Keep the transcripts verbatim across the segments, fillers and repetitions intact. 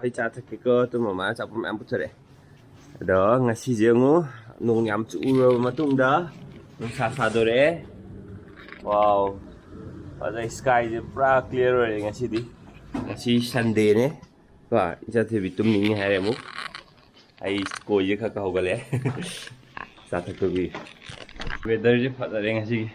ꯑꯩ ꯆꯥ ꯊꯛꯀꯦꯀꯣ, ꯑꯗꯨ ꯃꯃꯥꯅ ꯑꯆꯥꯄꯣꯠ ꯃꯌꯥꯝ ꯄꯨꯊꯣꯔꯛꯑꯦ꯫ ꯑꯗꯣ ꯉꯁꯤꯁꯦ ꯑꯃꯨꯛ ꯅꯣꯡ ꯌꯥꯝ ꯆꯨꯔꯕ ꯃꯇꯨꯡꯗ ꯅꯨꯡꯁꯥ ꯁꯥꯗꯣꯔꯛꯑꯦ꯫ ꯋꯥꯎ꯫ ꯑꯗ ꯁ꯭ꯀꯥꯏꯁꯦ ꯄꯨꯔꯥ ꯀ꯭ꯂꯤꯌꯥꯔ ꯑꯣꯏꯔꯦ ꯉꯁꯤꯗꯤ꯫ ꯉꯁꯤ ꯁꯟꯗꯦꯅꯦ꯫ ꯀꯣ, ꯏꯆꯥꯊꯣꯏꯕꯤ ꯇꯨꯝꯅꯤꯡꯉꯦ ꯍꯥꯏꯔꯦ ꯑꯃꯨꯛ꯫ ꯑꯩ ꯀꯣꯏꯁꯦ ꯈꯔ ꯈꯔ ꯍꯧꯒꯠꯂꯦ꯫ ꯆꯥ ꯊꯛꯇꯧꯒꯤ꯫ ꯋꯦꯗꯔꯁꯦ ꯐꯖꯔꯦ ꯉꯁꯤꯒꯤ꯫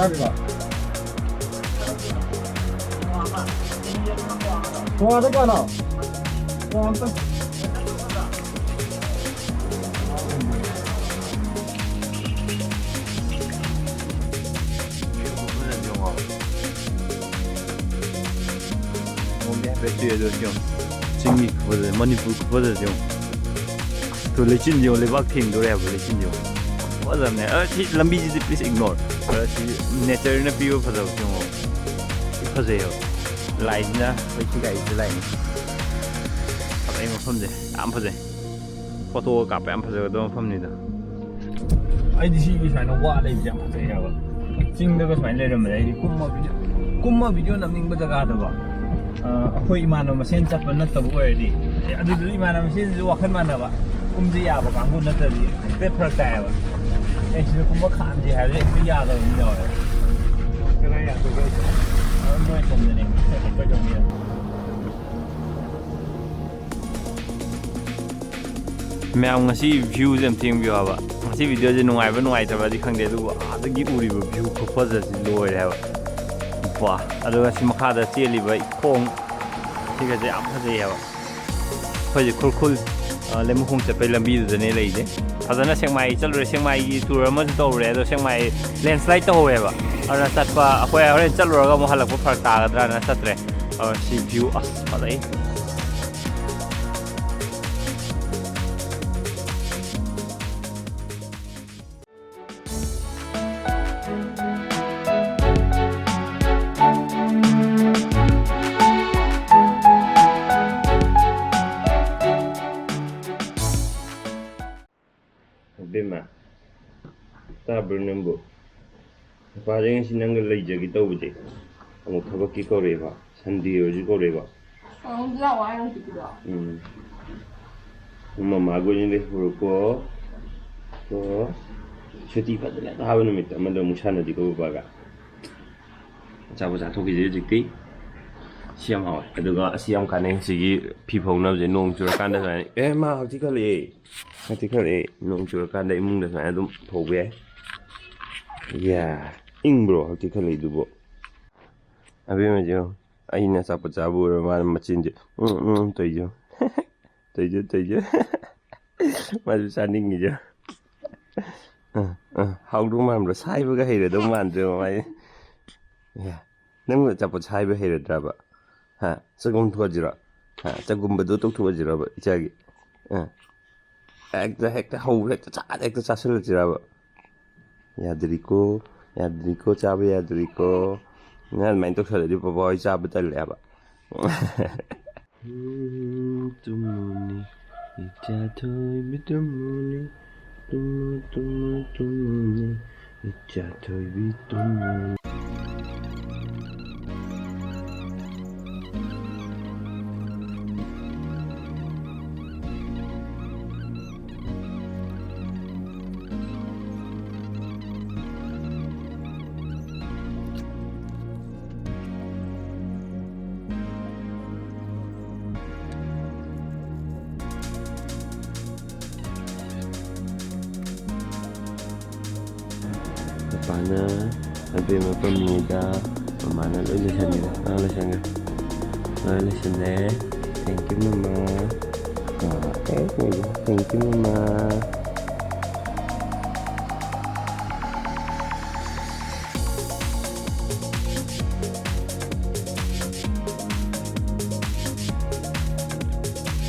ꯆꯥꯗ꯭ꯔꯤꯕꯣ? ꯇꯣꯉꯥꯟꯗ ꯀꯌꯥꯅꯣ? ꯇꯣꯉꯥꯟꯗ꯫ ꯅꯣꯡꯗꯤ ꯍꯥꯏꯐꯦꯠ ꯆꯨꯏ, ꯑꯗꯨ ꯌꯦꯡꯉꯣ꯫ ꯆꯤꯡꯒꯤ ꯈꯨꯐꯖꯁꯦ, ꯃꯅꯤꯄꯨꯔ ꯈꯨꯐꯖꯁꯦ ꯌꯦꯡꯉꯣ꯫ ꯇꯨ ꯂꯩꯆꯤꯟꯁꯦ ꯌꯦꯡꯉꯣ, ꯂꯩꯕꯥꯛ ꯊꯦꯡꯗꯣꯔꯦ ꯍꯥꯏꯕ ꯂꯩꯆꯤꯟꯁꯦ ꯌꯦꯡꯉꯣ꯫ ꯐꯖꯕꯅꯦ꯫ ꯑ, ꯁꯤ ꯂꯝꯕꯤꯁꯤꯗꯤ please ignore꯫ ꯑ, ꯁꯤ natureꯅ ꯄꯤꯕ ꯐꯖꯕꯁꯦ ꯌꯦꯡꯉꯣ꯫ ꯁꯤ ꯐꯖꯩꯌꯦꯕ꯫ ꯂꯥꯏꯁꯤꯅ, ꯑꯩꯈꯣꯏ ꯁꯤ ꯂꯥꯏꯁꯤꯗ ꯂꯥꯛꯏꯅꯦ꯫ ꯐꯖꯩ ꯃꯐꯝꯁꯦ, ꯌꯥꯝ ꯐꯖꯩ꯫ ꯐꯣꯇꯣꯒ ꯀꯥꯞꯄ ꯌꯥꯝ ꯐꯖꯒꯗꯕ ꯃꯐꯝꯅꯤꯗ꯫ ꯑꯩꯗꯤ ꯁꯤꯒꯤ ꯁꯨꯃꯥꯏꯅ ꯋꯥ ꯂꯩꯕꯁꯦ ꯌꯥꯝ ꯐꯖꯩ ꯍꯥꯏꯕ꯫ ꯆꯤꯡꯗꯒ ꯁꯨꯃꯥꯏꯅ ꯂꯩꯔꯝꯕꯗ ꯑꯩꯗꯤ ꯀꯨꯝꯃ ꯚꯤꯗꯤꯑꯣ, ꯀꯨꯝꯃ ꯚꯤꯗꯤꯑꯣ ꯅꯝꯅꯤꯡꯕ ꯖꯒꯥꯗꯀꯣ꯫ ꯑ, ꯑꯩꯈꯣꯏ ꯏꯃꯥꯟꯅꯕ ꯃꯁꯦꯟ ꯆꯠꯄ ꯅꯠꯇꯕ ꯑꯣꯏꯔꯗꯤ, ꯑꯦ, ꯑꯗꯨꯗꯁꯨ ꯏꯃꯥꯟꯅꯕ ꯃꯁꯦꯟꯁꯨ ꯋꯥꯈꯜ ꯃꯥꯟꯅꯕ, ꯀꯨꯝꯁꯤ ꯌꯥꯕ ꯀꯥꯡꯕꯨ ꯅꯠꯇ꯭ꯔꯗꯤ ꯍꯦꯛꯇ ꯐꯔꯛ ꯇꯥꯏꯌꯦꯕ꯫ ꯑꯦ, ꯁꯤꯗ ꯀꯨꯝꯕ ꯈꯥꯝꯁꯤ ꯍꯥꯏꯕꯁꯦ ꯍꯦꯛꯇ ꯌꯥꯗꯕ ꯑꯃ ꯌꯥꯎꯋꯦꯕ꯫ ꯀꯗꯥꯏ ꯌꯥꯗꯣꯏꯒꯦ? ꯑ, ꯃꯣꯏ ꯁꯣꯝꯗꯅꯦ, ꯑꯩꯈꯣꯏ ꯁꯣꯝꯒꯤꯗ꯫ ꯃꯌꯥꯝ, ꯉꯁꯤ viewꯁꯦ ꯑꯝꯇ ꯌꯦꯡꯕꯤꯌꯨ ꯍꯥꯏꯕ꯫ ꯉꯁꯤ videoꯁꯦ ꯅꯨꯡꯉꯥꯏꯕ ꯅꯨꯡꯉꯥꯏꯇꯕꯗꯤ ꯈꯪꯗꯦ, ꯑꯗꯨꯕꯨ ꯑꯥꯗꯒꯤ ꯎꯔꯤꯕ view ꯈꯨꯐꯖꯁꯤ ꯂꯣꯏꯔꯦ ꯍꯥꯏꯕ꯫ ꯋꯥ! ꯑꯗꯨꯒ ꯁꯤ ꯃꯈꯥꯗ ꯆꯦꯜꯂꯤꯕ ꯏꯈꯣꯡ ꯁꯤꯒꯁꯦ ꯌꯥꯝ ꯐꯖꯩ ꯍꯥꯏꯕ꯫ ꯑꯩꯈꯣꯏꯁꯦ ꯈꯨꯔꯈꯨꯜ, ꯑ, ꯂꯩꯃꯈꯣꯡ ꯆꯠꯄꯩ ꯂꯝꯕꯤꯗꯨꯗꯅꯦ ꯂꯩꯁꯦ꯫ ꯐꯖꯅ ꯁꯦꯛꯃꯥꯏ ꯆꯠꯂꯨꯔꯦ, ꯁꯦꯛꯃꯥꯏꯒꯤ ꯇꯨꯔ ꯑꯃꯁꯨ ꯇꯧꯔꯨꯔꯦ꯫ ꯑꯗꯣ ꯁꯦꯛꯃꯥꯏ ꯂꯦꯟꯁ꯭ꯂꯥꯏꯠ ꯇꯧꯍꯧꯋꯦꯕ, ꯑꯗꯨꯅ ꯆꯠꯄ ꯑꯩꯈꯣꯏ ꯍꯣꯔꯦꯟ ꯆꯠꯂꯨꯔꯒ ꯑꯃꯨꯛ ꯍꯜꯂꯛꯄ ꯐꯔꯛ ꯇꯥꯒꯗ꯭ꯔꯥꯅ ꯆꯠꯇ꯭ꯔꯦ꯫ ꯑ, ꯁꯤ ꯚ꯭ꯌꯨ ꯑꯁ ꯐꯖꯩ꯫ ꯏꯕꯦꯝꯃ, ꯇꯥꯕ꯭ꯔꯣ ꯅꯪꯕꯨ? ꯅꯨꯄꯥꯁꯦ ꯉꯁꯤ ꯅꯪꯒ ꯂꯩꯖꯒꯦ ꯇꯧꯕꯁꯦ ꯑꯃꯨꯛ ꯊꯕꯛꯀꯤ ꯀꯧꯔꯛꯑꯦꯕ, ꯁꯟꯗꯦ ꯑꯣꯏꯔꯁꯨ ꯀꯧꯔꯛꯑꯦꯕ꯫ ꯎꯝ꯫ ꯃꯃꯥꯒ ꯑꯣꯏꯅ ꯂꯩꯍꯧꯔꯣꯀꯣ꯫ ꯀꯣ꯫ ꯁꯨꯇꯤ ꯐꯖꯅ ꯊꯥꯕ ꯅꯨꯃꯤꯠꯇ ꯑꯃꯗ ꯑꯃꯨꯛ ꯁꯥꯟꯅꯁꯤꯀꯣ ꯕꯕꯥꯒ꯫ ꯑꯆꯥꯄꯣꯠ ꯆꯥꯊꯣꯛꯈꯤꯁꯦ ꯍꯧꯖꯤꯛꯇꯤ꯫ ꯁꯤ ꯌꯥꯝ ꯍꯥꯎꯋꯦ꯫ ꯑꯗꯨꯒ ꯑꯁꯤ ꯌꯥꯝ ꯀꯥꯟꯅꯩ꯫ ꯁꯤꯒꯤ ꯐꯤ ꯐꯧꯅꯕꯁꯦ ꯅꯣꯡ ꯆꯨꯔꯀꯥꯟꯗ ꯁꯨꯃꯥꯏꯅ, ꯑꯦ ꯃꯥ ꯍꯧꯖꯤꯛ ꯈꯜꯂꯛꯑꯦ꯫ ꯍꯧꯖꯤꯛ ꯈꯜꯂꯛꯑꯦ꯫ ꯅꯣꯡ ꯆꯨꯔꯀꯥꯟꯗ ꯏꯃꯨꯡꯗ ꯁꯨꯃꯥꯏꯅ ꯑꯗꯨꯝ ꯐꯧꯕ ꯌꯥꯏ꯫ ꯌꯥ꯫ ꯏꯪꯕ꯭ꯔꯣ ꯍꯧꯖꯤꯛ ꯈꯜꯂꯛꯏꯗꯨꯕꯣ? ꯑꯕꯦꯝꯃꯁꯦ ꯌꯦꯡꯉꯣ꯫ ꯑꯩꯅ ꯑꯆꯥꯄꯣꯠ ꯆꯥꯕ ꯑꯣꯏꯔ ꯃꯥꯅ ꯃꯆꯤꯟꯁꯦ ꯎꯝ ꯎꯝ ꯇꯧꯏꯁꯦ꯫ ꯇꯧꯏꯁꯦ, ꯇꯧꯏꯁꯦ꯫ ꯃꯥꯁꯨ ꯆꯥꯅꯤꯡꯉꯤꯁꯦ꯫ ꯑ, ꯑ, ꯍꯥꯎꯗꯧ ꯃꯥꯟꯕ꯭ꯔꯣ? ꯁꯥꯏꯕꯒ ꯍꯩꯔꯗꯧ ꯃꯥꯟꯗ꯭ꯔꯦ ꯃꯃꯥꯏ꯫ ꯌꯥ, ꯅꯪꯕꯨ ꯑꯆꯥꯄꯣꯠ ꯁꯥꯏꯕ ꯍꯩꯔꯗ꯭ꯔꯕ? ꯍꯥ? ꯆꯒꯨꯝ ꯊꯣꯛꯑꯁꯤꯔꯣ? ꯍꯥ? ꯆꯒꯨꯝꯕꯗꯣ ꯇꯧꯊꯣꯛꯑꯁꯤꯔꯕ ꯏꯆꯥꯒꯤ? ꯑ, ꯍꯦꯛꯇ, ꯍꯦꯛꯇ ꯍꯧꯕ, ꯍꯦꯛꯇ ꯆꯥ-, ꯍꯦꯛꯇ ꯆꯥꯁꯤꯜꯂꯁꯤꯔꯕ? ꯌꯥꯗ꯭ꯔꯤꯀꯣ, ꯌꯥꯗ꯭ꯔꯤꯀꯣ, ꯆꯥꯕ ꯌꯥꯗ꯭ꯔꯤꯀꯣ꯫ ꯅꯪ ꯑꯗꯨꯃꯥꯏꯅ ꯇꯧꯁꯜꯂꯗꯤ ꯕꯕꯥ ꯍꯣꯏ ꯆꯥꯕ ꯇꯜꯂꯦ ꯍꯥꯏꯕ꯫ ꯎꯝ, ꯇꯨꯝꯃꯨꯅꯤ, ꯏꯆꯥ ꯊꯣꯏꯕꯤ ꯇꯨꯝꯃꯨꯅꯤ, ꯇꯨꯝꯃꯨ, ꯇꯨꯝꯃꯨ, ꯇꯨꯝꯃꯨꯅꯤ, ꯏꯆꯥ ꯊꯣꯏꯕꯤ ꯇꯨꯝꯃꯨꯅꯤ꯫ ꯄꯄꯥꯅ ꯑꯕꯦꯝꯃ ꯄꯝꯃꯤꯉꯩꯗ ꯃꯃꯥꯅ ꯂꯣꯏ ꯂꯣꯏꯁꯟꯈ꯭ꯔꯦ꯫ ꯑꯥ, ꯂꯣꯏꯁꯟꯈ꯭ꯔꯦ꯫ ꯂꯣꯏ ꯂꯣꯏꯁꯜꯂꯦ꯫ Thank you, ꯃꯃꯥ꯫ ꯑꯥ, thank you, ꯃꯃꯥ꯫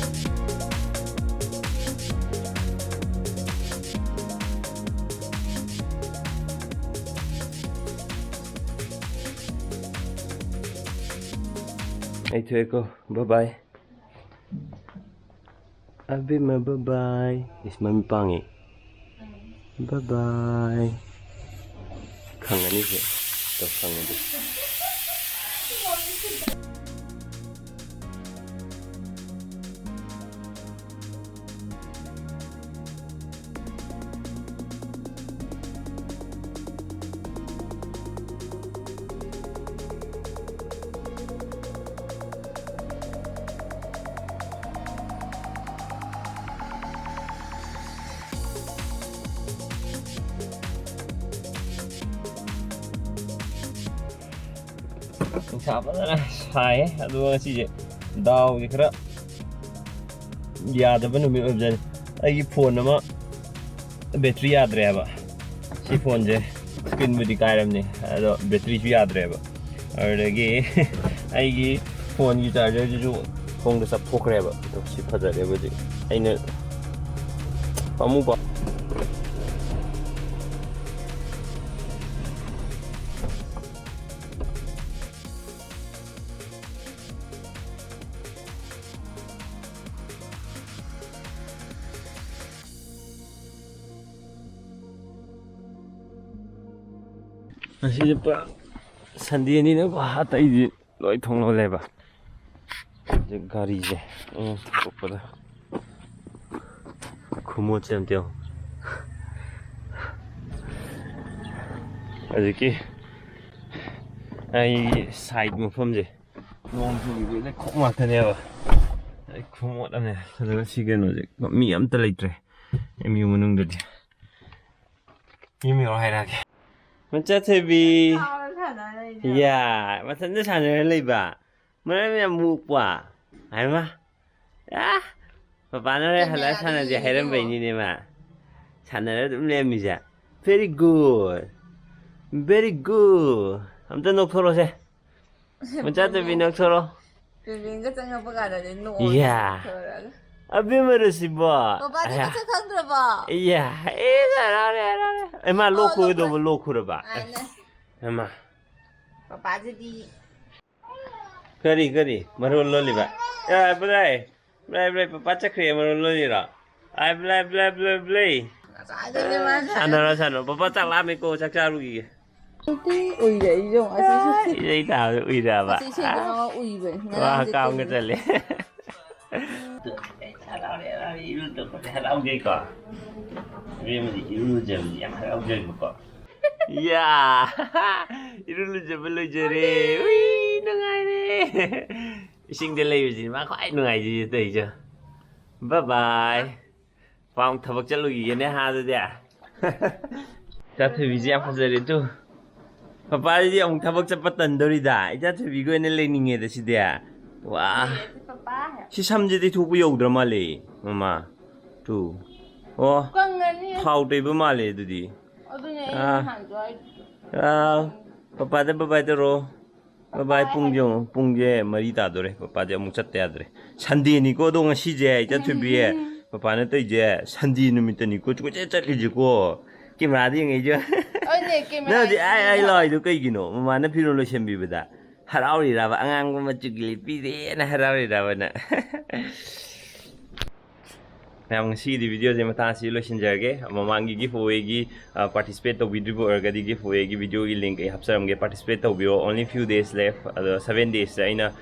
ꯑꯩ ꯊꯣꯛꯑꯦꯀꯣ꯫ Bye bye꯫ ꯑꯕꯦꯝꯃ, bye bye꯫ ꯏꯁ, ꯃꯃꯤꯠ ꯄꯥꯡꯉꯦ꯫ Bye bye꯫ ꯈꯪꯉꯅꯤ ꯁꯤ꯫ ꯇꯧ ꯈꯪꯉꯗꯤ꯫ ꯅꯨꯡꯁꯥ ꯐꯖꯅ ꯁꯥꯏꯌꯦ꯫ ꯑꯗꯨꯒ ꯉꯁꯤꯁꯦ ꯗꯥꯎꯁꯦ ꯈꯔ ꯌꯥꯗꯕ ꯅꯨꯃꯤꯠ ꯑꯣꯏꯕꯖꯥꯠꯅꯤ꯫ ꯑꯩꯒꯤ ꯐꯣꯟ ꯑꯃ ꯕꯦꯇ꯭ꯔꯤ ꯌꯥꯗ꯭ꯔꯦ ꯍꯥꯏꯕ꯫ ꯁꯤ ꯐꯣꯟꯁꯦ ꯁ꯭ꯀ꯭ꯔꯤꯟꯕꯨꯗꯤ ꯀꯥꯏꯔꯝꯅꯤ, ꯑꯗꯣ ꯕꯦꯇ꯭ꯔꯤꯁꯨ ꯌꯥꯗ꯭ꯔꯦꯕ꯫ ꯑꯗꯨꯗꯒꯤ ꯑꯩꯒꯤ ꯐꯣꯟꯒꯤ ꯆꯥꯔꯖꯔꯁꯤꯁꯨ ꯈꯣꯡꯗ ꯆꯞꯊꯣꯛꯈ꯭ꯔꯦꯕ꯫ ꯑꯗꯣ ꯁꯤ ꯐꯖꯔꯦꯕ ꯍꯧꯖꯤꯛ꯫ ꯑꯩꯅ ꯄꯥꯝꯃꯨꯕ꯫ ꯉꯁꯤꯁꯦ ꯄꯨꯔꯥ ꯁꯟꯗꯦꯅꯤꯅꯀꯣ, ꯑꯇꯩꯗꯤ ꯂꯣꯏ ꯊꯣꯡ ꯂꯣꯜꯂꯦꯕ꯫ ꯍꯧꯖꯤꯛ ꯒꯥꯔꯤꯁꯦ ꯑꯩꯅ ꯊꯣꯛꯄꯗ ꯈꯨꯃꯣꯠꯁꯦ ꯑꯝꯇ ꯌꯦꯡꯉꯣ꯫ ꯍꯧꯖꯤꯛꯀꯤ ꯑꯩꯒꯤ ꯁꯥꯏꯠ ꯃꯐꯝꯁꯦ ꯅꯣꯡ ꯆꯨꯈꯤꯕꯒꯤ ꯂꯩꯈꯣꯝ ꯉꯥꯛꯇꯅꯦꯕ꯫ ꯂꯩꯈꯣꯝ ꯃꯣꯠꯂꯝꯅꯦ꯫ ꯑꯗꯨꯒ ꯁꯤ ꯀꯩꯅꯣꯁꯦ ꯃꯤ ꯑꯝꯇ ꯂꯩꯇ꯭ꯔꯦ ꯑꯦꯝ ꯌꯨ ꯃꯅꯨꯡꯗꯗꯤ꯫ ꯃꯤ ꯃꯤꯔꯣ ꯍꯥꯏꯔꯛꯑꯒꯦ꯫ ꯃꯆꯥ ꯊꯣꯏꯕꯤ꯫ ꯐꯥꯎꯔ ꯁꯥꯟꯅ ꯂꯩꯅꯦ꯫ ꯌꯥ, ꯃꯊꯟꯇ ꯁꯥꯟꯅꯔ ꯂꯩꯕ꯫ ꯃꯔꯝ ꯌꯥꯝ ꯃꯣꯛꯄ꯫ ꯍꯥꯏꯃ꯫ ꯑ, ꯄꯄꯥꯅ ꯍꯣꯔꯦꯟ ꯍꯜꯂꯛꯑ ꯀꯦꯃꯦꯔꯥꯗ ꯁꯥꯟꯅꯁꯦ ꯌꯦꯡꯉꯤꯅꯦ ꯍꯥꯏꯔꯝꯕꯩꯅꯤꯅꯦ ꯃꯥ꯫ ꯁꯥꯟꯅꯔ ꯑꯗꯨꯝ ꯂꯩꯔꯝꯃꯤꯁꯦ꯫ Very good꯫ Very good꯫ ꯑꯝꯇ ꯅꯣꯛꯊꯣꯔꯛꯑꯣꯁꯦ꯫ ꯃꯆꯥ ꯇꯣꯝꯕꯤ ꯅꯣꯛꯊꯣꯔꯛꯑꯣ꯫ ꯄꯦꯃꯦꯟꯒ ꯆꯪꯉꯛꯄ ꯀꯥꯟꯗꯗꯤ ꯅꯣꯛꯑꯣ ꯏꯌꯥ꯫ ꯅꯣꯛꯊꯣꯔꯛꯑꯒ꯫ ꯑꯕꯦꯝꯃꯔꯣ ꯁꯤꯕꯣ? ꯄꯄꯥꯗꯤ ꯑꯌꯥ꯫ ꯃꯁꯛ ꯈꯪꯗ꯭ꯔꯕꯣ? ꯏꯌꯥ꯫ ꯑꯦ, ꯍꯔꯥꯎꯔꯦ, ꯍꯔꯥꯎꯔꯦ꯫ ꯑꯦ, ꯃꯥ ꯂꯣꯛ ꯑꯣ, ꯈꯨꯒꯦ ꯂꯣꯛ ꯇꯧꯕ, ꯂꯣꯛ ꯈꯨꯔꯕ? ꯃꯥꯅꯦ꯫ ꯑꯦ, ꯃꯥ꯫ ꯄꯄꯥꯁꯤꯗꯤ꯫ ꯀꯔꯤ ꯀꯔꯤ ꯃꯔꯣꯜ ꯂꯣꯜꯂꯤꯕ? ꯑꯦ ꯕ꯭ꯂꯦ, ꯕ꯭ꯂꯦ ꯕ꯭ꯂꯦ, ꯄꯄꯥ ꯆꯠꯈ꯭ꯔꯦ, ꯃꯔꯣꯜ ꯂꯣꯜꯂꯤꯔꯣ? ꯑꯥꯏ ꯕ꯭ꯂꯦ ꯕ꯭ꯂꯦ ꯕ꯭ꯂꯦ ꯕ꯭ꯂꯦ. ꯁꯥꯟꯅꯔꯣ ꯁꯥꯟꯅꯔꯣ, ꯄꯄꯥ ꯆꯥꯛ ꯂꯥꯝꯃꯦꯀꯣ, ꯆꯥꯛ ꯆꯥꯔꯨꯈꯤꯒꯦ. ꯎꯏꯔꯦ ꯑꯩꯁꯨ ꯉꯁꯤ. ꯏꯁꯩ ꯇꯥꯕꯗ ꯎꯏꯔꯕ? ꯉꯁꯤ ꯏꯁꯩꯗꯣ ꯉꯥꯎ ꯎꯏꯕ. ꯋꯥ ꯀꯥꯝꯒ ꯆꯠꯂꯦ. ꯍꯔꯥꯎꯒꯦꯀꯣ. ꯏꯕꯦꯝꯃꯗꯤ ꯏꯔꯨ ꯂꯨꯖꯕꯗꯤ ꯌꯥꯝ ꯍꯔꯥꯎꯖꯩꯕꯀꯣ. ꯌꯥ! ꯏꯔꯨ ꯂꯨꯖꯕ ꯂꯣꯏꯖꯔꯦ. ꯎꯏ, ꯅꯨꯡꯉꯥꯏꯔꯦ. ꯏꯁꯤꯡꯗ ꯂꯩꯕꯁꯤꯅꯤ ꯃꯥ ꯈ꯭ꯋꯥꯏ ꯅꯨꯡꯉꯥꯏꯖꯩꯁꯦ ꯇꯧꯔꯤꯁꯦ. ꯕꯥꯏ ꯕꯥꯏ. ꯄꯥꯎ ꯊꯕꯛ ꯆꯠꯂꯨꯈꯤꯒꯦꯅꯦ ꯍꯥ ꯑꯗꯨꯗꯤ. ꯏꯆꯥ ꯊꯣꯏꯕꯤꯁꯦ ꯌꯥꯝ ꯐꯖꯔꯦ ꯇꯨ. ꯄꯄꯥꯁꯤꯗꯤ ꯑꯃꯨꯛ ꯊꯕꯛ ꯆꯠꯄ ꯇꯟꯗꯧꯔꯤꯗ. ꯏꯆꯥ ꯊꯣꯏꯕꯤꯒ ꯑꯣꯏꯅ ꯂꯩꯅꯤꯡꯉꯦꯗ ꯁꯤꯗꯤ. ꯋꯥ. ꯁꯤ ꯁꯝꯁꯤꯗꯤ ꯊꯣꯛꯄ ꯌꯧꯗ꯭ꯔ ꯃꯥꯜꯂꯦ ꯃꯃꯥ. ꯇꯨ. ꯑꯣ. ꯊꯥꯎ ꯇꯩꯕ ꯃꯥꯜꯂꯦ ꯑꯗꯨꯗꯤ. ꯑꯥ. ꯑꯥ. ꯄꯄꯥꯗ ꯕꯥꯏ ꯕꯥꯏ ꯇꯧꯔꯣ. ꯕꯥꯏ ꯕꯥꯏ. ꯄꯨꯡꯁꯦ ꯌꯦꯡꯉꯣ, ꯄꯨꯡꯁꯦ ꯃꯔꯤ ꯇꯥꯗꯣꯔꯦ. ꯄꯄꯥꯗꯤ ꯑꯃꯨꯛ ꯆꯠꯇ ꯌꯥꯗ꯭ꯔꯦ. ꯁꯟꯗꯦꯅꯤꯀꯣ ꯑꯗꯣ ꯉꯁꯤꯁꯦ ꯏꯆꯥ ꯊꯣꯏꯕꯤ. ꯄꯄꯥꯅ ꯇꯧꯔꯤꯁꯦ ꯁꯟꯗꯦ ꯅꯨꯃꯤꯠꯇꯅꯤꯀꯣ ꯀꯣꯏꯆꯠ ꯆꯠꯂꯤꯁꯦꯀꯣ. ꯀꯦꯃꯦꯔꯥꯗ ꯌꯦꯡꯉꯛꯏꯁꯦ. ꯅꯪ ꯍꯧꯖꯤꯛ ꯑꯥꯏ ꯑꯥꯏ ꯂꯥꯎꯔꯤꯗꯣ ꯀꯩꯒꯤꯅꯣ? ꯃꯃꯥꯅ ꯐꯤꯔꯣꯜ ꯂꯣꯏꯁꯟꯕꯤꯕꯗ ꯍꯔꯥꯎꯔꯤꯔꯕ? ꯑꯉꯥꯡꯕ ꯃꯆꯨꯒꯤ ꯂꯤꯠꯄꯤꯔꯦꯅ ꯍꯔꯥꯎꯔꯤꯔꯕ ꯅꯪ? ꯃꯌꯥꯝ, ꯉꯁꯤꯒꯤꯗꯤ ꯚꯤꯗꯤꯑꯣꯁꯦ ꯃꯇꯥꯡ ꯑꯁꯤ ꯂꯣꯏꯁꯤꯟꯖꯔꯒꯦ. ꯃꯃꯥꯡꯒꯤ ꯒꯤꯐ ꯑꯋꯦꯒꯤ ꯄꯥꯔꯇꯤꯁꯤꯄꯦꯠ ꯇꯧꯕꯤꯗ꯭ꯔꯤꯕ ꯑꯣꯏꯔꯒꯗꯤ ꯒꯤꯐ ꯑꯋꯦꯒꯤ ꯚꯤꯗꯤꯑꯣꯒꯤ ꯂꯤꯡꯛ ꯑꯩ ꯍꯥꯞꯆꯔꯝꯒꯦ. ꯄꯥꯔꯇꯤꯁꯤꯄꯦꯠ ꯇꯧꯕꯤꯌꯣ. Only few days left. ꯑꯗꯣ ꯁꯚꯦꯟ ꯗꯦꯖꯇ ꯑꯩꯅ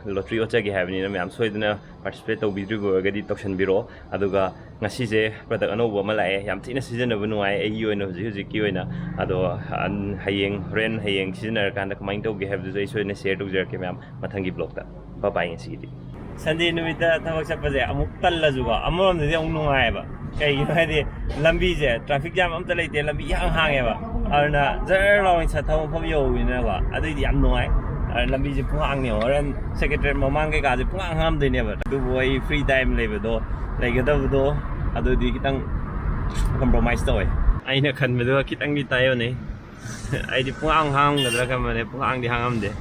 ꯂꯣꯇ꯭ꯔꯤ ꯑꯣꯠꯆꯒꯦ ꯍꯥꯏꯕꯅꯤꯅ ꯃꯌꯥꯝ ꯁꯣꯏꯗꯅ ꯄꯥꯔꯇꯤꯁꯤꯄꯦꯠ ꯇꯧꯕꯤꯗ꯭ꯔꯤꯕ ꯑꯣꯏꯔꯒꯗꯤ ꯇꯧꯁꯟꯕꯤꯔꯣ. ꯑꯗꯨꯒ ꯉꯁꯤꯁꯦ ꯄ꯭ꯔꯗꯛ ꯑꯅꯧꯕ ꯑꯃ ꯂꯥꯛꯑꯦ, ꯌꯥꯝ ꯊꯤꯅ ꯁꯤꯖꯤꯟꯅꯕ ꯅꯨꯡꯉꯥꯏ ꯑꯩꯒꯤ ꯑꯣꯏꯅ ꯍꯧꯖꯤꯛ ꯍꯧꯖꯤꯛꯀꯤ ꯑꯣꯏꯅ. ꯑꯗꯣ ꯍꯌꯦꯡ, ꯍꯣꯔꯦꯟ ꯍꯌꯦꯡ ꯁꯤꯖꯤꯟꯅꯔꯀꯥꯟꯗ ꯀꯃꯥꯏꯅ ꯇꯧꯒꯦ ꯍꯥꯏꯕꯗꯨꯁꯨ ꯑꯩ ꯁꯣꯏꯗꯅ ꯁꯤꯌꯔ ꯇꯧꯖꯔꯛꯀꯦ ꯃꯌꯥꯝ, ꯃꯊꯪꯒꯤ ꯕ꯭ꯂꯣꯛꯇ. ꯕꯥꯏ ꯕꯥꯏ ꯉꯁꯤꯒꯤꯗꯤ. ꯁꯟꯗꯦ ꯅꯨꯃꯤꯠꯇ ꯊꯕꯛ ꯆꯠꯄꯁꯦ ꯑꯃꯨꯛ ꯇꯜꯂꯁꯨꯀꯣ ꯑꯃꯔꯣꯝꯗꯗꯤ ꯑꯃꯨꯛ ꯅꯨꯡꯉꯥꯏꯌꯦꯕ. ꯀꯩꯒꯤꯅꯣ ꯍꯥꯏꯗꯤ ꯂꯝꯕꯤꯁꯦ ꯇ꯭ꯔꯥꯐꯤꯛ ꯖꯥꯝ ꯑꯝꯇ ꯂꯩꯇꯦ, ꯂꯝꯕꯤ ꯏꯍꯥꯡ ꯍꯥꯡꯉꯦꯕ. ꯑꯗꯨꯅ ꯖꯔ ꯂꯥꯎꯅ ꯁꯠ ꯊꯕꯛ ꯃꯐꯝ ꯌꯧꯕꯅꯤꯅꯀꯣ ꯑꯗꯨꯏꯗꯤ ꯌꯥꯝ ꯅꯨꯡꯉꯥꯏ. ꯑꯗꯨꯅ ꯂꯝꯕꯤꯁꯦ ꯄꯨꯡꯍꯥꯡꯅꯦ, ꯍꯣꯔꯦꯟ ꯁꯦꯀ꯭ꯔꯦꯇꯔꯤ ꯃꯃꯥꯡ ꯀꯩꯀꯥꯁꯦ ꯄꯨꯡꯍꯥꯡ ꯍꯥꯡꯉꯝꯗꯣꯏꯅꯦꯕ. ꯑꯗꯨꯕꯨ ꯑꯩ ꯐ꯭ꯔꯤ ꯇꯥꯏꯝ ꯂꯩꯕꯗꯣ, ꯂꯩꯒꯗꯕꯗꯣ ꯑꯗꯨꯗꯤ ꯈꯤꯇꯪ ꯀꯝꯄ꯭ꯔꯣꯃꯥꯏꯁ ꯇꯧꯋꯦ. ꯑꯩꯅ ꯈꯟꯕꯗꯨꯒ ꯈꯤꯇꯪꯗꯤ ꯇꯥꯏꯌꯣꯟꯅꯩ. ꯑꯩꯗꯤ ꯄꯨꯡꯍꯥꯡ ꯍꯥꯡꯉꯝꯒꯗ꯭ꯔꯥ ꯈꯟꯕꯅꯦ, ꯄꯨꯡꯍꯥꯡꯗꯤ ꯍꯥꯡꯉꯝꯗꯦ.